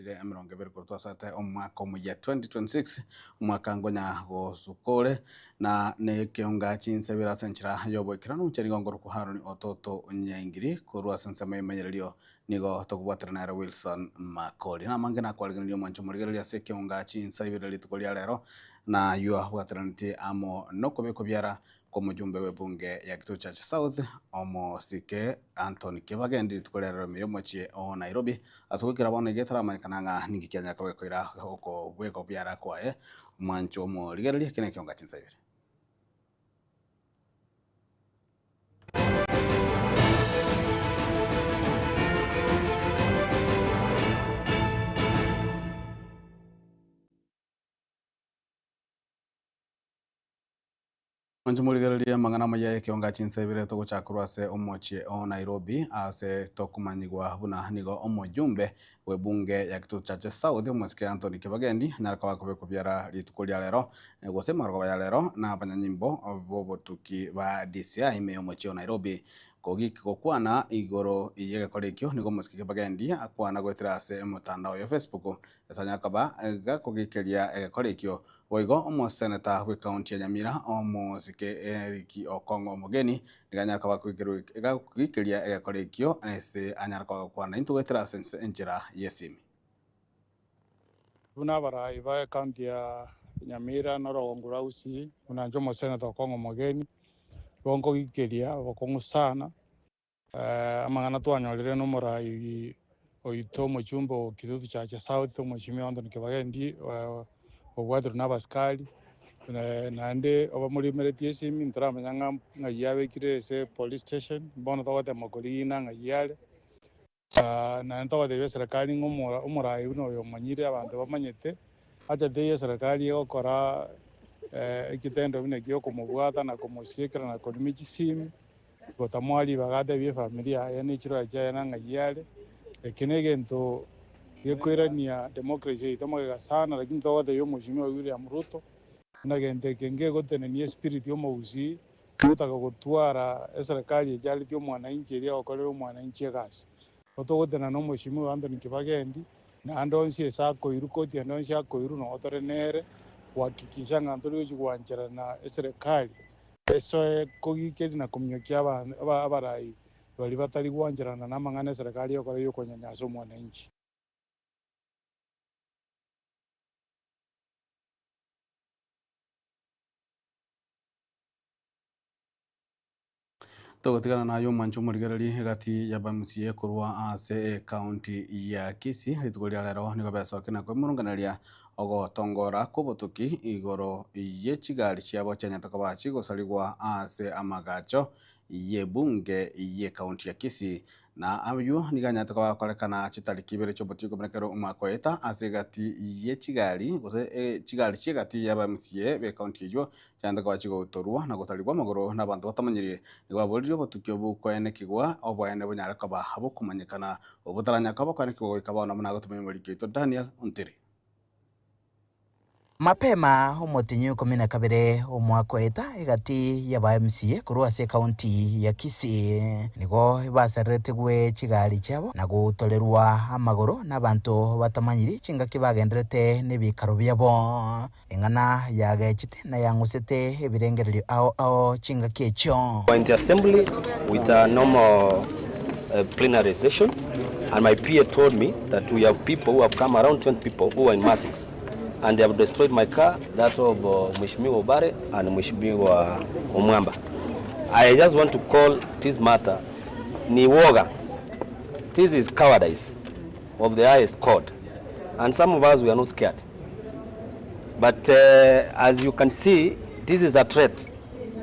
rire 20 korwa twasate omwaka omoyia 2026, omwaka ngonya gosuka ore, na nekeonga chinsa ibere ase enchera y'oboikeranu. Inche nigo nkorokwa Haroni Ototo Nyaingiri, korwa ase ensemo y'emenyererio nigo tokobwaterana nere Wilson Makori. Namange nakwarigereria omwancho omorigereria ase ekeonga chinsa ibere rituko ria rero, na aywo abwateranetie amo nokobekwa biara kw'omojumbe bw'ebunge ya Kitutu Church South, omosike Anthony Kibagendi rituko ria rero ime y'omochie o Nairobi, ase goikera bono iga etaramanyekana ng'a ninki kianyare koba gekoira okobwekwa biara kwaye, omwancho omorigereria eke nekionga chinsa ibere. Inche morigererie amang'ana amaya y'ekeonga chinsa ibere togochaka korwa ase omochie o Nairobi ase tokomanyigwa buna nigo omojumbe bw'ebunge ya Kitutu Chache South omosike Anthony Kibagendi anyare koba akobekwa biara rituko ria rero gose emarogoba ya rero na abanyanyimbo b'obotuki ba DCI ime y'omochie o Nairobi. Kogik gokwana igoro y'egekora ekio nigo omosike Kibagendi akwana goetera ase omotandao ya Facebook ase anyare koba gakogikeria egekora ekio Boigo omoseneta bw'ekaunti ya Nyamira, omosike Eric Okong'o Omogeni, nigo anyare koba gakogikeria egekora ekio ase anyare koba gokwana intwe goetera ase enchera y'esimi. Buna abarai ba ekaunti ya Nyamira na orogongo rwa Gusii, buna inche omoseneta Okong'o Omogeni, nigo nkogikeria obokong'u sana. Amang'ana twanyorire nomorai oito omochumba o Kitutu Chache South, Omweshimiwa Anthony Kibagendi, obwatirwe na abasikari, naende obamorimeretie esimi ntoramanya ng'a ng'ai abekire ase police station, bono togotema korigina ng'ai are. Naende togotebia eserekari ng'a omorai buna oyo omanyire abanto bamanyete, acha teiyo eserekari egokora ekitendo buna ekio okomobwata na komosiekera na korima chisimi. Gotamoa ribaga atebie efamiri yaye ne chiroya chiaye na ng'ai are. Eke negento gekoirania democracy yaito magega sana lakini togotebia omweshimiwa William Ruto buna gento eke ngegotenenia espirit yomogusii gotaka gotwara eserekari echaretie omwananchi eria egokorera omwananchi egasi. Igo togotenena na omweshimiwa Anthony Kibagendi naende onsi ase akoirwa koti ende onsi akoirwa nogo tore nere gohakikisha ng'a ntori gochi goancherana eserekari Esoe kogikeria na kominyokia abarai baria batari gwancherana namang'ana eserekari egokora y'okonyanyasa omwananchi. Togotigana naye omwancho omorigereri egati ya bamusie korwa ase ecounty ya Kisii rituko ria rero nigo besokia na kwemurunganeria Ogotongora kw'obotuki igoro ye chigari chiabo chianyete koba chigosarigwa ase amagacho y'ebunge y'ecounty ya Kisii, na ayio nigo anyarete koba agokorekana chitariki ibere chi'obotuki ikomi na kero omwaka oeta ase egati ye chigari gose chigari chi'egati y'aba MCA b'ecounty eyio chianyarete koba chigotorwa na gosarigwa amagoro n'abanto batamanyiri. Nigo baboririe obotuki obwo koenekigwa oboene bonyare koba bokomanyekana obotaranyare koba koenekigwa goika bono buna agotumia omoriki oito Daniel Ontiri. Mapema omotenyi o ikomi na kabere omwaka oeta egati y'aba MCA korwa ase ekaunti ya Kisii nigo basareretigwe chigari chiabo na gotorerwa amagoro n'abanto batamanyiri chingaki bagenderete nebiikaro biabo. Eng'ana yagechete na yang'usete ebirengererio ao ao chingaki echio. County Assembly with a normal plenary session and my PA told me that we have people who have come around 20 people who are in masks and they have destroyed my car that of Mheshimiwa Obare and Mheshimiwa Omwamba. I just want to call this matter ni woga. This is cowardice of the highest court and some of us we are not scared. But as you can see this is a threat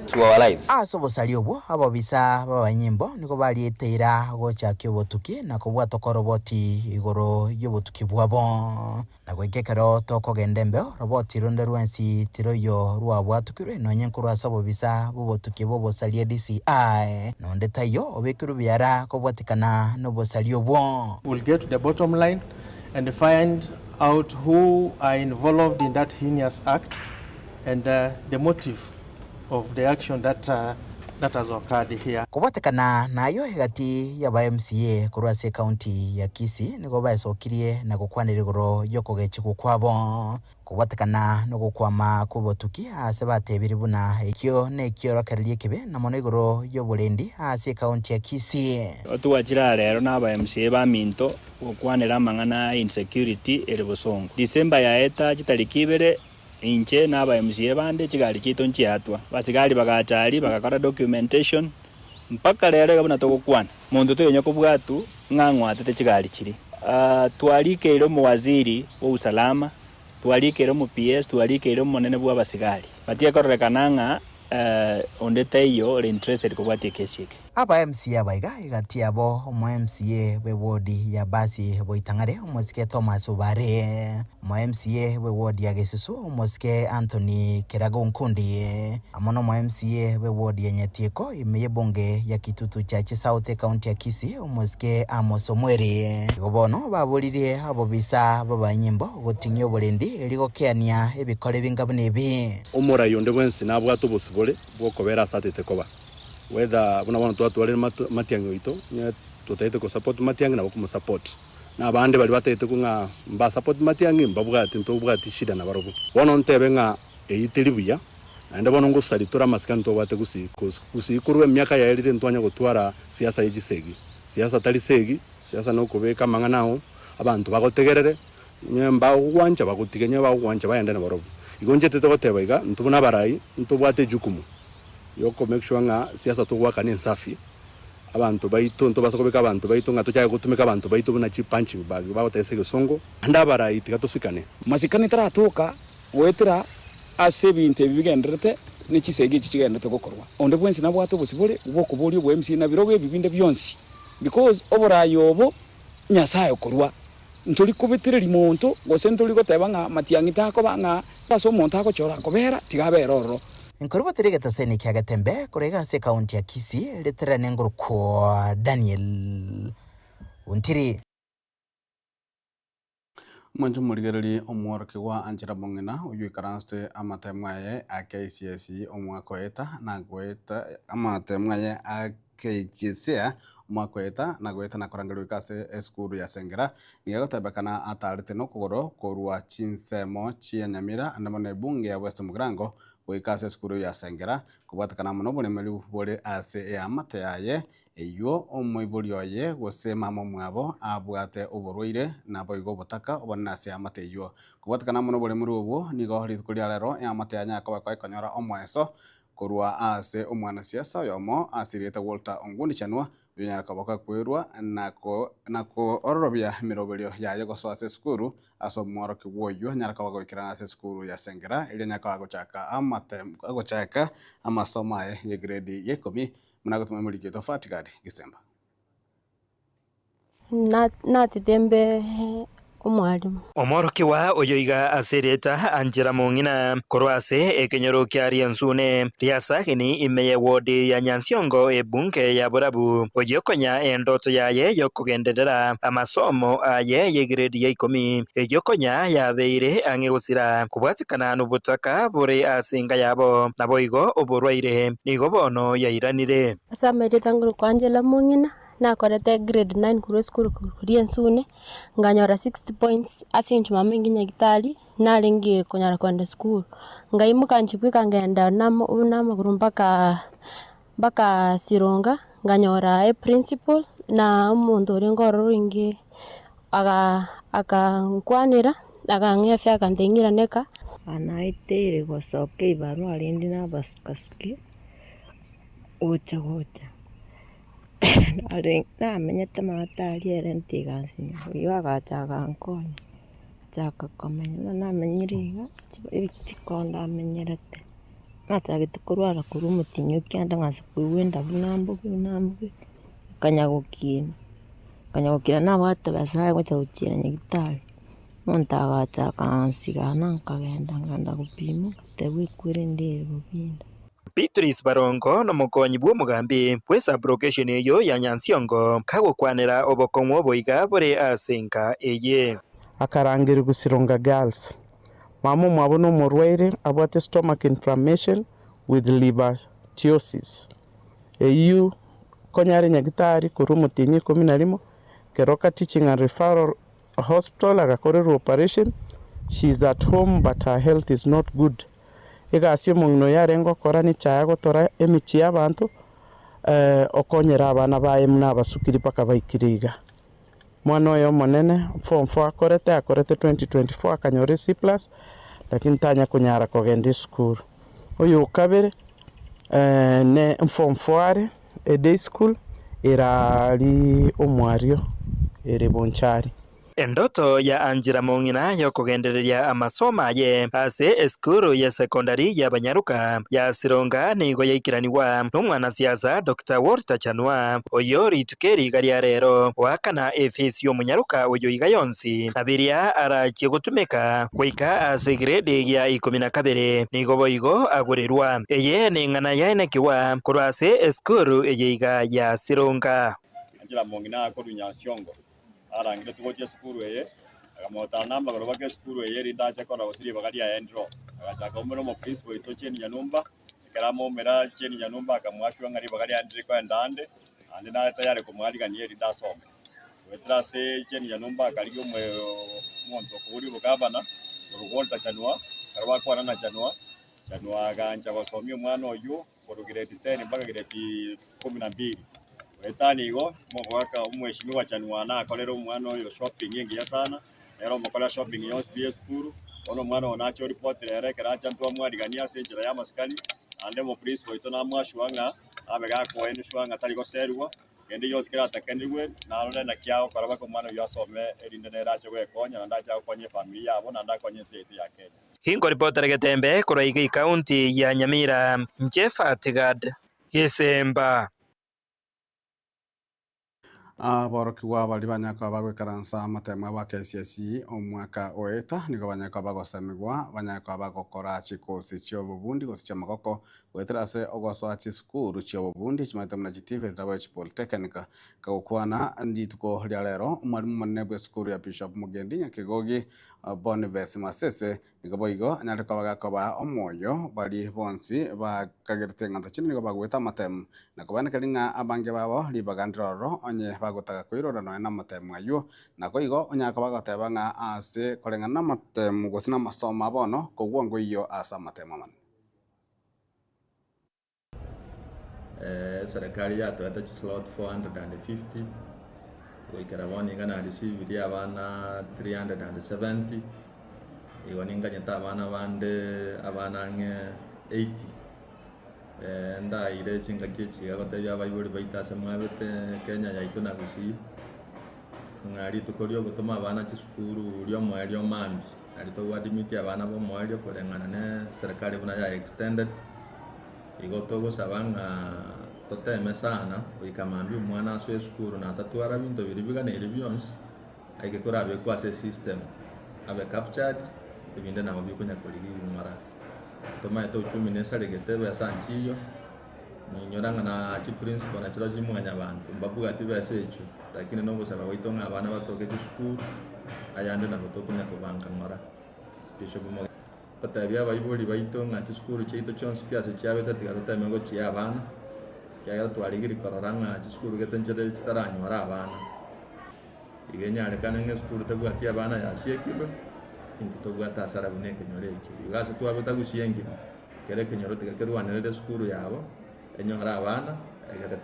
to our lives. Ase obosaria obwo ababisa b'abanyimbo nigo bariete eira gochakia obotuki na kobwatoka oroboti igoro y'obotuki bwabo. Na goika ekero tokogenda embeo, roboti ronde rwensi tiroiyo rwabwatukirwe nonye nkorwa ase obobisa bw'obotuki bw'obosaria DCI, na onde taiyo obekirwe biara kobwatikana nobosaria obwo. We'll get to the bottom line and find out who are involved in that heinous act and the motive of the action that that has occurred here. Kobwatekana nayio egati y'aba MCA korwa ase ecounty ya Kisii nigo baesokirie na gokwanera igoro y'okogechigwa kwabo. Kobwatekana nogokwama kw'obotuki aase batebirie buna ekio nekiorokererio ekebe na mono igoro y'oborendi ase ecounty ya Kisii. Twachire aa rero na aba MCA baminto gokwanera amang'ana a insecurity ere bosongo. December yaeta chitariki ibere inche na aba MCA bande chigari chiaito nchiatwa. Abasigari bagacha aria bagakora documentation mpaka rero iga buna togokwana monto toyonya kobwatu ng'a ng'watete chigari chiria. Twarikeire omowaziri bwa usalama, twarikeire omo PS, twarikeire omonene bwa abasigari. Batige kororekana ng'a onde taiyo ore interested kobwatia ekesi eke. Aba MCA abaiga egati yabo omo MCA bwe ward ya Basi Boitang'are omosike Thomas Obare, omo MCA bwe ward ya Gesusu omosike Anthony Kerago Nkundi, amo nomo MCA bwe ward ya Nyatieko ime y'ebunge ya Kitutu Chache South ecounty ya Kisii omosike Amos Omweri. Igo bono baboririe abobisa b'abanyimbo goting'ia oborendi erio gokeania ebikore binga buna ebi. Omorai onde bwensi nabwate obosibore bw'okobera ase atete koba, whether buna bono twatwarire Matiang'i oito, onye totagete ko support Matiang'i nabo komosupport, na abande baria batagete ko ng'a mba support Matiang'i mbabwati ntobwati shida nabarobwo. Bono ntebe ng'a eyio teri buya, naende bono ngosari tore amasikani ntobwate gusii, gusii korwa emiaka yaerire ntwanya gotwara siasa ye chisegi, siasa tari segi, siasa nokobeka amang'ana ao, abanto bagotegerere, Onye mbagogwancha bagotige, onye bagogwancha bagende nabarobwo. Igo nchete togoteba iga, intwe buna abarai ntobwate ejukumu yoko make sure ng'a siasa togoaka ne ensafi, abanto baito ntobasa kobeka abanto baito ng'a tochake gotumeka abanto baito buna chi punching bag bagoteba ase egesongo. Naende abarai tiga tosikane. Masikani taratoka goetera ase ebinto ebi bigendererete ne chisegi echi chigendererete gokorwa. Onde bwensi nabwate obosibore bw'okoboria obo MC na birobio ebi binde bionsi because oborai obo Nyasae okorua. Ntori kobetereria monto, gose ntori goteba ng'a matiang'i takoba ng'a ase omonto agochora kobera, tiga abere ororo. Nkorubatera egetaseni kia Getembe korwa iga ase ekaunti ya Kisii, riterane ngorokwa Daniel Ontiri. Mwanche omorigererie omworokigwa Angela Mong'ina oyio oikaransete amatemo aye a KCSE omwaka oeta na goeta amatemo aye a KJSEA omwaka oeta na goeta na korangerigwa goika ase esukuru ya Sengera. Nigo egotebekana atarete nokogoro korwa chinsemo chia Nyamira ande mono ebunge ya West Mugirango goika ase esukuru ya Sengera kobwatekana amo noboremeri bore ase eamate yaye Eyio omoibori oye gose mama omwabo abwate oborwaire, naboigo obotaka obonene ase eamate eyio. Kobwatekana amo noboremori obwo, nigo rituko ria rero eamate ya Nyakobo ekoba ekonyora omoeso korwa ase omwanasiasa oyomo ase erieta Walter Ongundi Chanua, oyonyare koba gakwerwa na koororobia emeroberio yaye gosoa ase esukuru ase omworokigwa oyio anyare koba goikerana ase esukuru ya Sengera, erio anyare koba agochaka amasomo aye ye grade ya ikomi Buna gotuma emoriki oito Fatigari Gisemba. Natete mbe omwalimu. Omworokigwa oyo iga ase erieta Angela Mong'ina, korwa ase ekenyoro kia Riansune, Riasagini ime y'ewodi ya Nyansiongo ebunge ya Borabu, oyio konya endoto yaye y'okogenderera amasomo aye y'egrade ya ikomi, eyio konya yabeire ang'e gosira kobwatikana nobotaka bore ase enka yabo, naboigo oborwaire. Nigo bono yairanire. Ase amarieta ngorokwa Angela Mong'ina, nakorete grade nine korwa esukuru koria Ensune, nkanyora sixty points ase eng'encho mama inche nyagetari, narenge konyara kogenda esukuru. Nkaimoka inche bweka nkagenda namo namagoro mpaka mpaka Sironga, nkanyora eprincipal na omonto orenge ororo orenge aga akankwanera, akang'ea efare akantebia ng'irane kaa. Naeteire gosoka ebarua rende nabasukasuki gocha gocha, namenyete maate aria ere ntigansinya, oyio agacha agankonya, achaka komenya buna namenyire iga, chikondo amenyerete, nachagete korwara korwa omotienyi o kianda ng'ansa koigwa endabu nambobe nambobe, nkanya gokina, nkanya gokina nabwate besa naye gocha gochiera nyagetari. Omonto agacha akansigana nkagenda nkagenda gopimwa, ngatebwa ekwere ndere bobinda. Beatrice Barongo nomokonyi bw'omogambi bw'esablocation eyio ya Nyansiongo kagokwanera obokong'u oboiga bore ase enka eye. Akarangerigwa Sironga Girls. Mama omwabo nomorwaire abwate stomach inflammation with liver cirrhosis. Eyio konya are nyagitari korwa omotienyi ikomi na rimo, Keroka Teaching and Referral Hospital agakorerwa operation, she is at home but her health is not good. Egasi omong'ina oyo arenge gokora nechae agotora emechie y'abanto, okonyera abana baye buna abasukiri mpaka baikire iga. Mwana oye omonene form four akorete, akorete 2024 akanyora e C plus, lakini tanya konyara kogenda esukuru. Oyo okabere ne form four are e day school ere aria omwario ere Bonchari. Endoto ya Angela Mong'ina y'okogendereria amasomo aye ase esukuru y'esekondari y'abanyaruka ya Sironga nigo yaikeranigwa n'omwanasiasa Dokita Walter Chanua, oyio rituko eri iga ria rero oakana efees y'omonyaruka oyo iga yonsi na biria arachie gotumeka goika ase egrade gia ikomi na kabere nigo boigo agorerwa. Eye neng'ana yaenekigwa korwa ase esukuru eye iga ya Sironga. Angela Mong'ina akorwa Nyansiongo. Arangeretie gochia esukuru eye, akamotara namagoro baka esukuru eye erinde ache korora gose ribaga riaye ndiro. Agachaka koumera omoprinsipal oito Jane Nyanumba, ekero amoumera Jane Nyanumba akamoashua ng'a ribaga riaye ndiri koenda ande, naende nare tayari komoarigania erinde asome. Goetera ase Jane Nyanumba akarigia omo omonto okoboria obogavana, korwa Walter Chanua, ekero bakwana na Chanua, Chanua agancha gosomia omwana oyio. korwa grade 10 mpaka grade kumi na mbili. Goetania igo, omogaka omweshimiwa Chanua nakorere omwana oyo shopping engiya sana, nere omokorera shopping yonsi pi esukuru, bono omwana oyo nache oripoti rero ekero acha ntwamwarigania ase enchera ya amasikani, naende omoprinsipal oito namwashua ng'a abe gakoenishwa ng'a tari goserigwa, kende gionsi keratakenigwe narore naki agokora mpaka omwana oyio asome erinde nere ache goekonya naende ache gokonya efamiri yabo naende akonye ense yaito ya Kenya. Inkoripotera getembe korwa iga ekaunti ya Nyamira, inche Fatigad Gesemba. Aborokigwa baria banyare koba bagoikaransa amatemo abo a KCSE omwaka oeta nigo banyare koba bagosemigwa banyare koba bagokora chikosi chi'obobundi gose chi'amagoko goetera ase ogosoa chisukuru chi'obobundi chimaete buna chiTVET nabo chiPolytechnic. Kagokwana rituko ria rero omwalimu omonene bw'esukuru ya Bishop Mugendi Nyakegogi Boniface Masese, nigo boigo anyare koba gakobaa omoyo baria bonsi bakagerete ng'a tachire nigo bagoeta amatemu, na kobanekeria ng'a abange babo ribaga ndire ororo onye bagotaka koirora nonya namatemu ayio. Naboigo onyare koba agoteba ng'a ase koreng'ana namatemu gose namasomo a bono, kogwa nkoiyo ase amatemu amanene. Eserekari yatoete chislot 450, goikera bono iga narisivirie abana 370, igo ninganyete abana bande abana ang'e 80. Ndaire chingaki echi iga gotebia abaibori baito ase mwabete Kenya yaito na Gusii, ng'a rituko riogotoma abana chisukuru riomoerio mambia, nari togoadmit abana bomoerio koreng'ana ne eserekari buna ya extended. Igo togosaba ng'a toteme sana goika mambia omwana asoe esukuru na atatwara binto biria biganeiri bionsi, aike korabekwe ase esystem, abe captured, ebinde nabo bikonya korigia ng'ora. Tomaete uchumi nesaregete ebesa nchiyo, ninyora ng'a na chiprinciple nachio chimwanyabanto mbabwati besa echio, lakini nogosaba gwaito ng'a abana batoke chisukuru, ayande nabo tokonya kobanga ng'ora. Bishop Mogeni. Gotebia abaibori baito ng'a chisukuru chiaito chionsi pi ase chiabete tiga toteme gochia abana, ekiagera twarigirie korora ng'a chisukuru gete nchere chitaranyore abana. Iga enyarekane ng'a esukuru tebwati abana yasiekirwe, intwe tobwate asara buna ekenyoro ekio. Igo ase twabeta gusii engima, kera ekenyoro tiga kerwanerere esukuru yabo, enyore abana, egere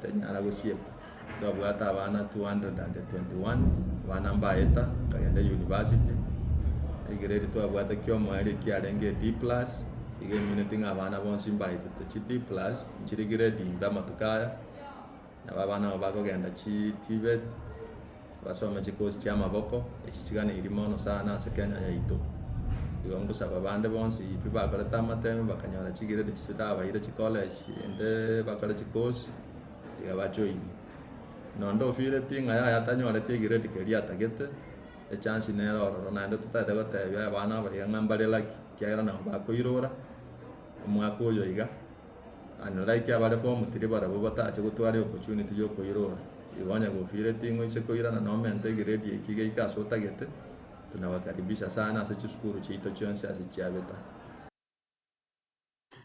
tenyara gosiekwa. Twabwate abana 221, abana mbaeta, bakagenda university, egrade twabwate kiomoerio ekiarenge D plus, iga emineti ng'a abana bonsi mbaetete chi D plus, nchire grade imbe amatuko aya, nabo abana aba bakogenda chi TVET, basome chikosi chia amaboko, echi chiganeiri mono sana ase Kenya yaito. Igo ngosaba bande bonsi pi bakorete amatemo bakanyora chigrade chirabaire chicollege ende bakore chikosi. Tiga bajoine. Nonde ofireti ng'a yaya tanyoreti egiredi keria atagete, echansi nere ororo naende totaete gotebia abana aba iga ng'a mbare lucky ekiagera nabo bakoirora omwaka oyo iga, unlike abare form three barabwo batache gotwara eopportunity ya okoirora. Igo onye gofireti ng'a oise koirana nomente egiredi eki geike ase otagete, tunawakaribisha sana ase chisukuru chiaito chionsi ase chiabeta.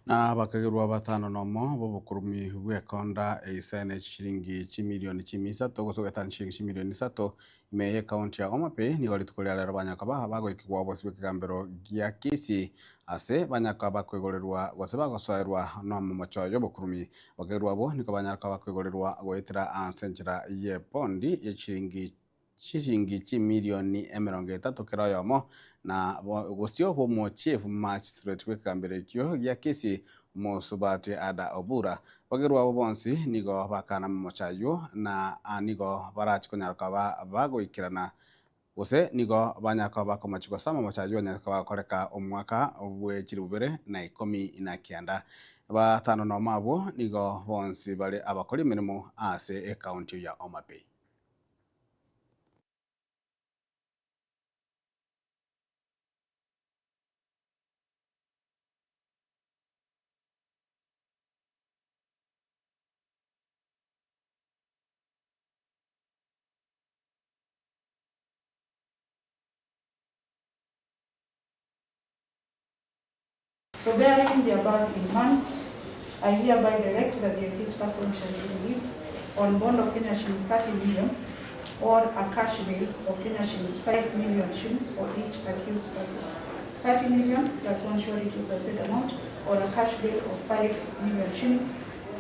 Na bakagerwa batano nomo b'obokurumi bw'ekonda eisene chishilingi chimilioni chimia isato gose goetania chishilingi chimilioni isato ime y'ecounty ya Homa Bay nigo rituko ria rero banyakaba bagoikigwa obosio bw'ekegambero gia Kisii ase banyakaba bakoigorerwa gose bagosoerwa nomomocho y'obokurumi. Bakagerwa abwo nigo banyakaba bakoigorerwa goetera ase enchera y'ebondi ye chishilingi chishilingi chimilioni emerongo etato kera oyomo, na bosio bw'omochief magistrate bw'ekegambero ekio gia Kisii, Omosubati Ada Obura. Bagerwa abwo bonsi nigo bakana amamocho ayio, na nigo barache konyara koba bagoikerana, gose nigo banyara koba bakomochigwa ase amamocho ayio anyare koba agokoreka omwaka bwe chilifu bibere na ikomi na kianda. Batano nomo abwo nigo bonsi bare abakori emeremo ase ecounty ya Homa Bay. So bearing the above in mind, I hereby direct that the accused person shall be released on bond of Kenya shillings 30 million or a cash bail of Kenya shillings 5 million shillings for each accused person. 30 million plus one surety of the said amount or a cash bail of 5 million shillings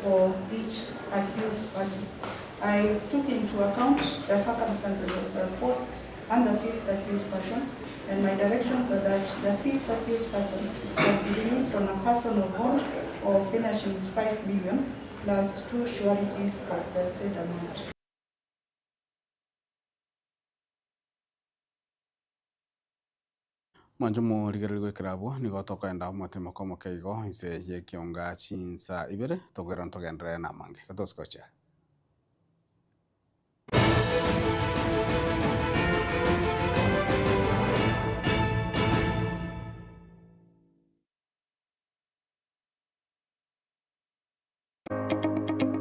for each accused person. I took into account the circumstances of the fourth and the fifth accused persons, and my directions are that the fifth accused person shall be released on a personal bond of Kenya shillings 5 million plus two sureties of the said amount. Mwanche omorigereria goikera abwo, nigo tokoenda omotimoko omoke igo inse y'ekionga chinsa ibere, tokoirana togenderere namange. Gotosikochia.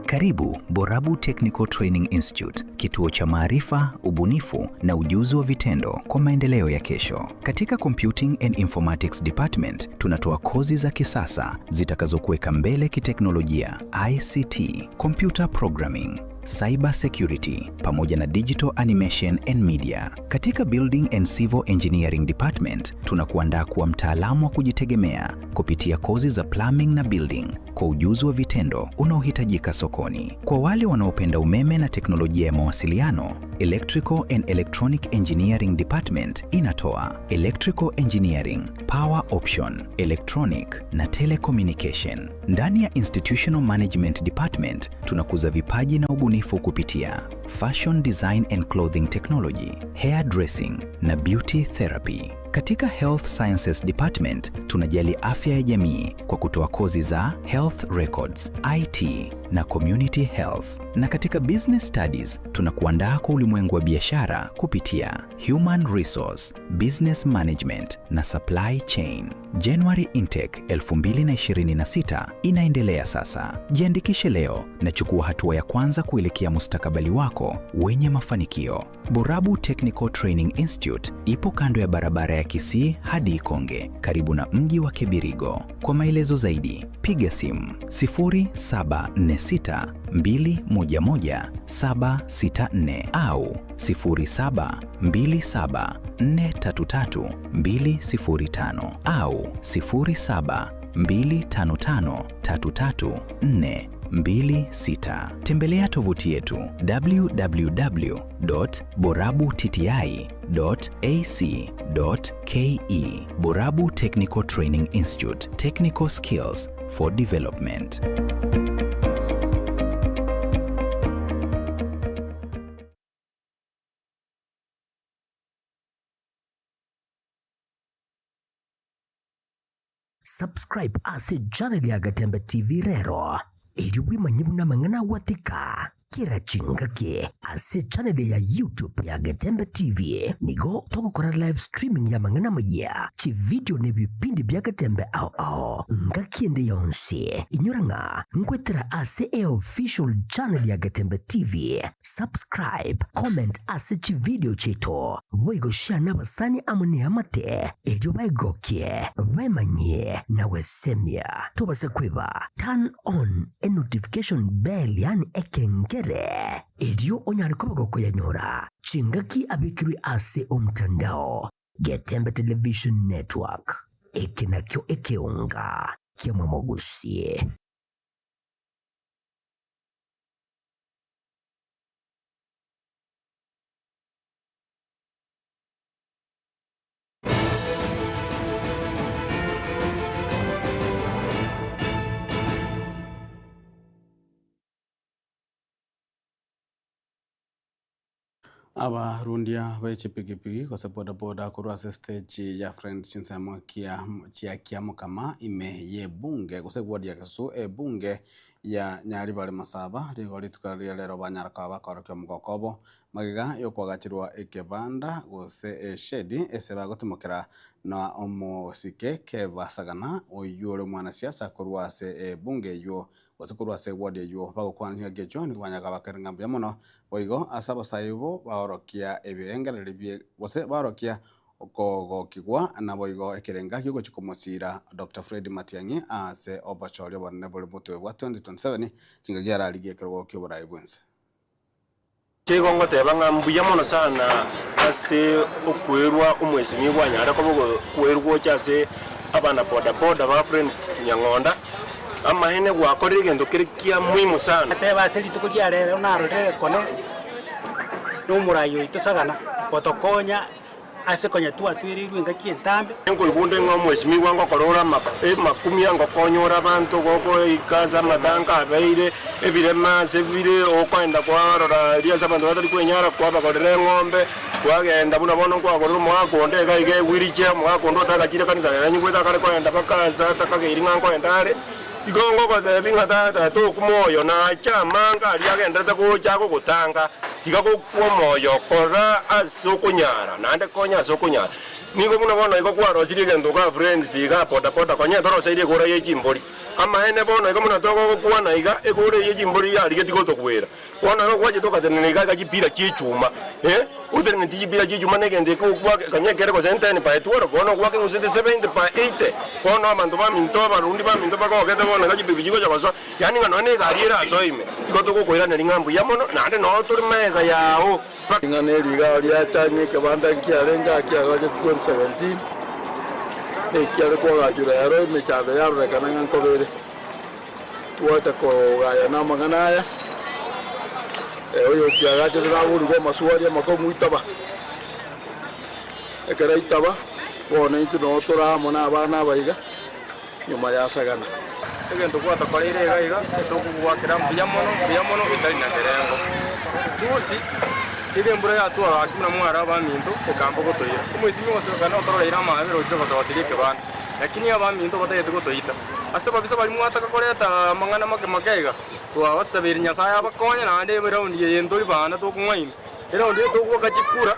Karibu Borabu Technical Training Institute, kituo cha maarifa, ubunifu na ujuzi wa vitendo kwa maendeleo ya kesho. Katika Computing and Informatics Department tunatoa kozi za kisasa zitakazokuweka mbele kiteknolojia, ICT, computer programming, cyber security pamoja na digital animation and media. Katika Building and Civil Engineering Department tunakuandaa kuwa mtaalamu wa kujitegemea kupitia kozi za plumbing na building kwa ujuzi wa vitendo unaohitajika sokoni. Kwa wale wanaopenda umeme na teknolojia ya mawasiliano, Electrical and Electronic Engineering Department inatoa Electrical Engineering, Power Option, Electronic na Telecommunication. Ndani ya Institutional Management Department tunakuza vipaji na ubunifu kupitia Fashion Design and Clothing Technology, Hair Dressing na Beauty Therapy. Katika Health Sciences Department tunajali afya ya jamii kwa kutoa kozi za Health Records, IT na Community Health. Na katika Business Studies tunakuandaa kwa ulimwengu wa biashara kupitia Human Resource, Business Management na Supply Chain. January Intake 2026 inaendelea sasa. Jiandikishe leo na chukua hatua ya kwanza kuelekea mustakabali wako wenye mafanikio. Borabu Technical Training Institute ipo kando ya barabara ya Kisii hadi Ikonge, karibu na mji wa Kebirigo. Kwa maelezo zaidi, piga simu 0746 211 764 au 0727 433 205 au 0725 533 426. Tembelea tovuti yetu www.borabutti.ac.ke. Borabu Technical Training Institute, Technical Skills for Development. Subscribe ase channel ya Gatembe TV rero erio bwemanye buna amang'ana agwatika. Kera chingaki ase echaneli ya YouTube ya Getembe TV nigo togokora live streaming y'amang'ana amayia, chividio na ebipindi bia Getembe ao ao ngaki ende yonsi. Inyora ng'a nkwetera ase eofficial channel ya Getembe TV. Subscribe, comment ase chividio chiaito, boigo share nabasani amo neamate erio baegokie, baemanyie na gwesemia. Tobasa kweba turn on enotification bell yaani ekengere, erio onyare koba gokoyanyora chingaki abekirwe ase omtandao. Getembe Television Network, eke nakio ekeonga ki'amamogusie. Abarundia be chipigipigi gose bodaboda korwa ase stage ya Friends chinsemo kia chia Kiamokama ime y'ebunge gose ward ya Gesusu ebunge ya Nyaribari Masaba rigo rituko ria rero banyara koba bakorokia omogoko obo Magega y'okoagacherwa ekebanda gose eshedi ase bagotimokera na omosike Keva Sagana oyio ore omwanasiasa korwa ase ebunge eyio gose korwa ase eward eyio bagokwana chingaki echio nigo banyaka bakere ng'a mbuya mono boigo ase abasae bo baorokia ebirengererio bie gose baorokia okogokigwa naboigo ekerenga giogochia komosiira Doctor Fred Matiang'i ase obochori obonene bore motwe bwa 2027 chingaki ararigie ekerogo kioborai bwense. Nigo ngoteba ng'a mbuya mono sana ase okwerwa omwesimigwa anyare koba okwerwa gocha ase abana boda boda ba Friends Nyang'onda, amaene gwakorire egento kere kia muhimu sana. Teba ase rituko ria rero narorire egekone na omorai oito Sagana gotokonya Ase konya twatwereirwe engaki entambe. Nkoigwa onde ng'a omwesimigwa ngokora ore amakumia, ngokonya ore abanto, gogoika ase amatanka abeire, ebirema ase bire, okoenda kwarora aria ase abanto batari kwenyara, kwabagorera eng'ombe, kwagenda buna bono nkwagorera omogaka onde iga iga ewheelchair, omogaka onde otagachire ekanisa rero anyigwete akare koenda mpaka ase atakageiri ng'a nkoenda are. Igo ngogoteebia ng'a tata, tokwa moyo, nache amange aria agenderete gocha agogotanga, tiga gokwa omoyo, kora ase okonyara, naende konya ase okonyara. Nigo buna bono igo kwarosirie egento igaa friends igaa bodaboda, konya toroseirie egora ye chimbori. Amaene bono igo buna togokwana iga, egora eye ye chimbori yarigetie gotogwera. Bono igo gwachete ogatenena iga iga chipira chi'echuma, eh, otenenetie chipira chi'echuma na egento eke ogwake konya ekere gose ten by 12, bono ogwake ng'usete 70 by 80. Bono abanto baminto, abarundi baminto bagogete bono iga chibibi chigocha gosoa, yaani ng'a nonya na egari erasoe ime, igo togokoiraneria ng'a mbuya mono, naende noo tore magega yao. Ring'ana eri iga riacha ng'a ekebanda nkiarenge aa kiagachete 2017, nekiare koagachwa rero emechando yarorekana ng'a nkoba ere. Twacha kogayana amang'ana aya, oyokiagachete naborigwe amaswali amakong'u itaba. Ekero aitaba, bono intwe noo tore amo na abana aba iga, nyuma yasagana. Egento gwatokoreire iga iga, tokogwakera mbuya mono, mbuya mono etari na kerengo. Juzi, iga embura yatwa gaki buna mware abaminto, ekamba gotoira. Omoisimi gose notororeire amaabera ochire gotogosiria ekebanda. Lakini abaminto batagete gotoita. Ase ababisa baria mwataka koreta amang'ana make make iga, twabasabeire Nyasae abakonye naende eraundi eye ntori bana tokong'ainwa. Eraundi eye togoaka chikura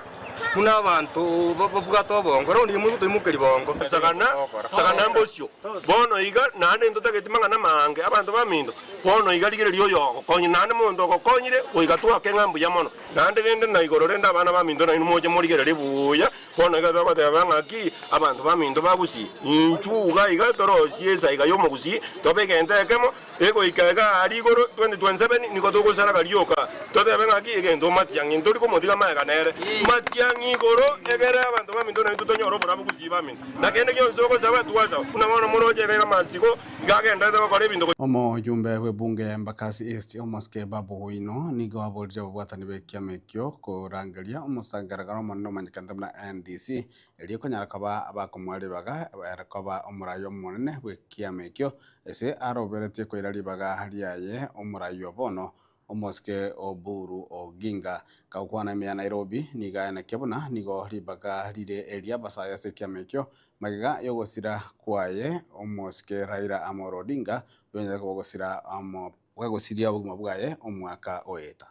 buna abanto babwate obongo, eraundi eye mogotoimokeria bongo. Sagana, sagana mbosio. Bono iga, naende ntotageti mang'ana maange, abanto baminto, bono iga rigereria oyo ogokonyire, naende monto ogokonyire, goika twake ng'a mbuya mono. Naende rende na igoro rende abana baminto nainwe moche morigererie buya, Bono iga togoteba ng'aki abanto baminto ba Gusii, inchuo iga iga torosie esaiga y'omogusii, tobe egento ekemo, egoika iga aria igoro 2027 nigo togosaraga rioka, totebe ng'aki egento Matiang'i ntori komotiga magega nere, Matiang'i igoro egere abanto baminto naintwe tonyore oborabu Gusii baminto. Na kende gionsi togosaba twasaba, buna bono moroche iga iga Masigo iga agenderete gokora ebinto. Omojumbe bw'ebunge ya Embakasi East Omosike Babu Owino nigo aboririe ababwatani b'ekiama ekio korangeria omosangererekano omonene omanyekanete buna NDC erio konyara koba abakomoa ribaga ere koba omorai omonene bw'ekiama ekio ase aroberetie koira ribaga riaye omorai o bono Omosike Oburu Oginga. Kagokwana ime ya Nairobi, nigo aenekia buna nigo ribaga rire eria abasae ase ekiama ekio magega y'ogosira kwaye omosike Raila Amolo Odinga oyonyarete koba ogosira amo. Bwagosiria obogima bwaye omwaka oeta.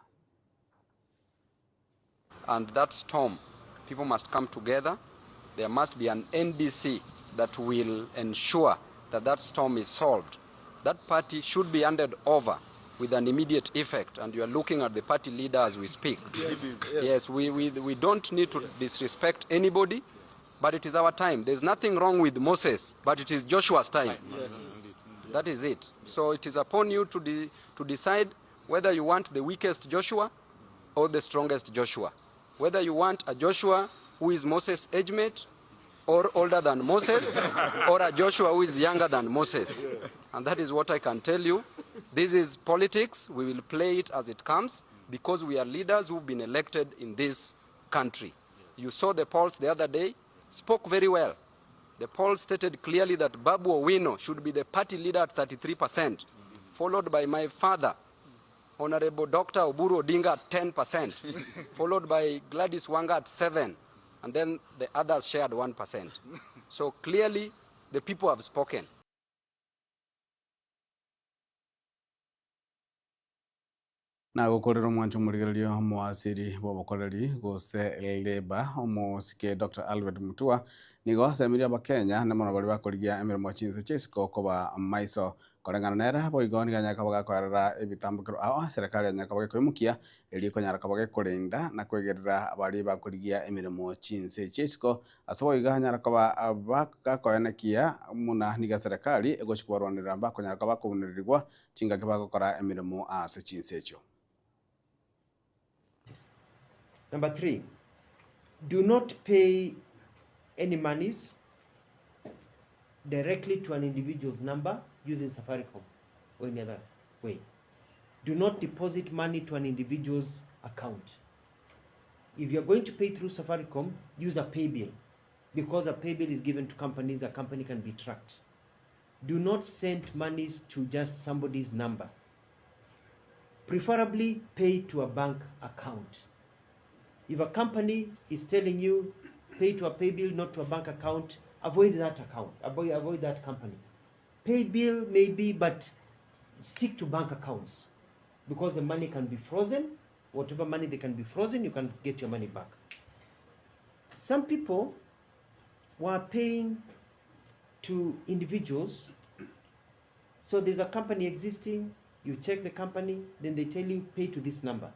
And that storm, people must come together. There must be an NDC that will ensure that that storm is solved. That party should be handed over with an immediate effect, and you are looking at the party leader as we speak. Yes, yes. Yes, we don't need to disrespect anybody, but it is our time. There's nothing wrong with Moses, but it is Joshua's time. Yes. That is it. So it is upon you to decide whether you want the weakest Joshua or the strongest Joshua. Whether you want a Joshua who is Moses' age mate or older than Moses, or a Joshua who is younger than Moses. And that is what I can tell you. This is politics. We will play it as it comes because we are leaders who've been elected in this country. You saw the polls the other day, spoke very well. The poll stated clearly that Babu Owino should be the party leader at 33%, followed by my father, Honorable Dr. Oburu Odinga at 10%, followed by Gladys Wanga at 7%, and then the others shared 1%. So clearly, the people have spoken. Nagokorera omwancho omorigereria omoasiri bw'obokoreri gose Labour omosike Dr. Alfred Mutua nigo asemirie abakenya na mono baria bakorigia emeremo chinse chia isiko koba maiso koreng'ana nere boigo nigo anyare koba gakoerera ebitambokero ao serikali anyare koba gekoimokia erio konyara koba gekorenda na kwegerera baria bakorigia emeremo chinse chia isiko ase boigo anyare koba gakoenekia muna niga serikali egochi kobarwanera bakonyara koba bakobunererigwa chingaki bagokora emeremo ase chinse echio. Number 3, do not pay any monies directly to an individual's number using Safaricom or any other way. Do not deposit money to an individual's account. If you're going to pay through Safaricom, use a pay bill, because a pay bill is given to companies, a company can be tracked. Do not send monies to just somebody's number. Preferably pay to a bank account. If a company is telling you pay to a pay bill, not to a bank account, avoid that account, avoid that company. Pay bill maybe, but stick to bank accounts, because the money can be frozen. Whatever money they can be frozen, you can get your money back. Some people were paying to individuals. So there's a company existing, you check the company, then they tell you pay to this number.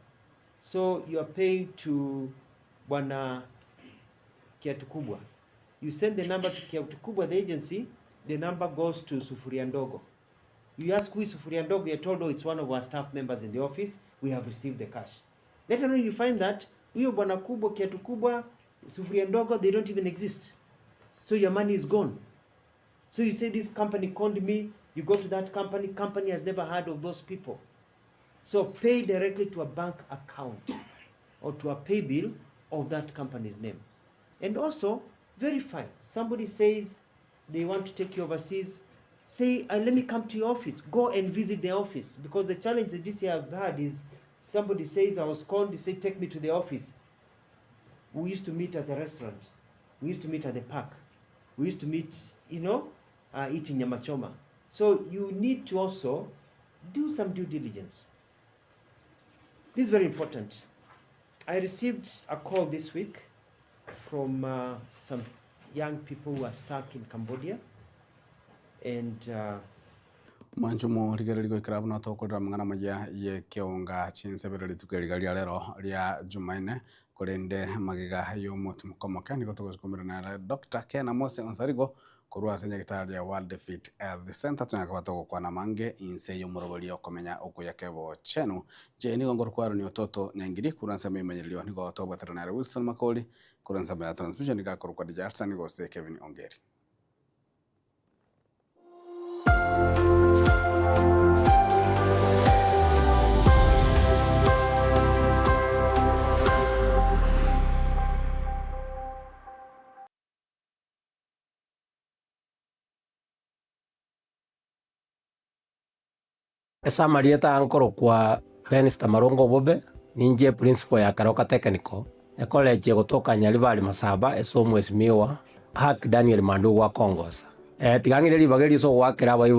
So you are paying to Bwana Kiatu Kubwa. You send the number to Kiatu Kubwa, the agency, the number goes to Sufuria Ndogo. You ask who is Sufuria Ndogo, you're told, oh, it's one of our staff members in the office, we have received the cash. Later on you find that huyo Bwana Kubwa, Kiatu Kubwa, Sufuria Ndogo, they don't even exist. So your money is gone. So you say this company conned me, you go to that company, company has never heard of those people. So pay directly to a bank account or to a pay bill of that company's name. And also verify. Somebody says they want to take you overseas. Say, let me come to your office. Go and visit the office. Because the challenge that this year I've had is somebody says I was called, they say take me to the office. We used to meet at the restaurant. We used to meet at the park. We used to meet, eating nyama choma. So you need to also do some due diligence. This is very important. I received a call this week from some young people who are stuck in Cambodia. And mwancho morigereri goikera buna tokorera mang'ana maya ye keonga chinsebere rituko riga ria rero ria Jumanne korende magega y'omotu mokomoke nigo togosukumira nere Dr. Ken Mose Onsarigo korwa ase nyagetari ya World Fit Health Center tonyaka togokwana mange inse y'omorobori okomenya okuya kebo chenu je nigo ngorokwarani ototo nyangiri kura nsemo imanyererio nigo tobwatera nere Wilson Makori kura nsemo ya transmission igakorokwa DJ Alsan gose Kevin Ongeri. Ase ankoro kwa Benista Marongo Bobe ninje principal ya Karoka Technical ecollege gotoka Nyaribari Masaba ase omwesimigwa Hack Daniel Mandu gwa Kongosa tigang'ire ribaga eriso gwakera abaibori.